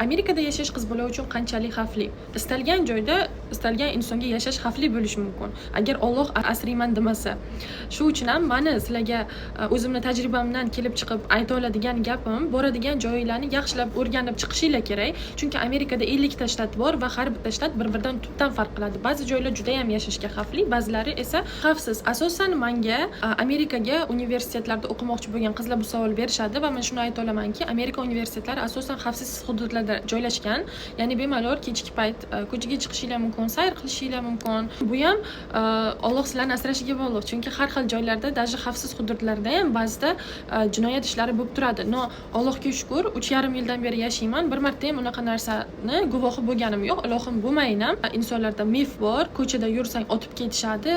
Amerikada yashash qiz bola uchun qanchalik xavfli? Istalgan joyda istalgan insonga yashash xavfli bo'lishi mumkin, agar Olloh asrayman demasa. Shu uchun ham mani sizlarga o'zimni tajribamdan kelib chiqib ayta oladigan gapim: boradigan joyinglarni yaxshilab o'rganib chiqishinglar kerak, chunki Amerikada 50 ta shtat bor va har bitta shtat bir biridan tubdan farq qiladi. Ba'zi joylar judayam yashashga xavfli, ba'zilari esa xavfsiz. Asosan manga Amerikaga universitetlarda o'qimoqchi bo'lgan qizlar bu savol berishadi va man shuni ayta olamanki, Amerika universitetlari asosan xavfsiz hududlarda joylashgan, ya'ni bemalol kechki payt ko'chaga chiqishinglar mumkin, sayr qilishinglar mumkin. Bu ham Olloh sizlarni asrashiga bog'liq, chunki har xil joylarda, даже xavfsiz hududlarda ham ba'zida jinoyat ishlari bo'lib turadi. Но Allohga shukur, 3,5 yildan beri yashayman, bir marta ham unaqa narsani guvohi bo'lganim yo'q, ilohim, bo'lmayin ham. Insonlarda mif bor: ko'chada yursang, otib ketishadi,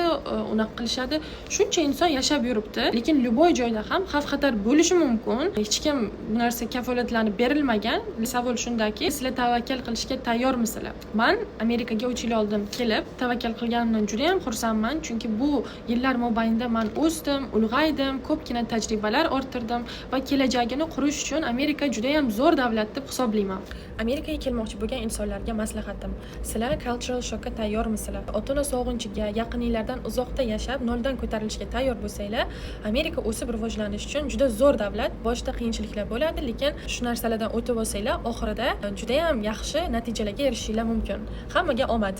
unaqa qilishadi. Shuncha inson yashab yuribdi, lekin любой joyda ham xavf xatar bo'lishi mumkin, hech kim bu narsa kafolatlanib berilmagan. Savol shundaki, sizlar tavakkal qilishga tayyormisizlar? Man Amerikaga 3 yil oldin kelib tavakkal qilganimdan juda yam xursandman, chunki bu yillar mobaynida man o'sdim, ulg'aydim, ko'pgina tajribalar orttirdim va kelajagini qurish uchun Amerika judayam zo'r davlat deb hisoblayman. Amerikaga kelmoqchi bo'lgan insonlarga maslahatim: sizlar cultural shockka tayyormisizlar? Ota ona sog'inchiga, yaqininglardan uzoqda yashab, noldan ko'tarilishga tayyor bo'lsanglar, Amerika o'sib rivojlanish uchun juda zo'r davlat. Boshida qiyinchiliklar bo'ladi, lekin shu narsalardan o'tib olsanglar, oxirida judayam yaxshi natijalarga erishishinglar mumkin. Hammaga omad!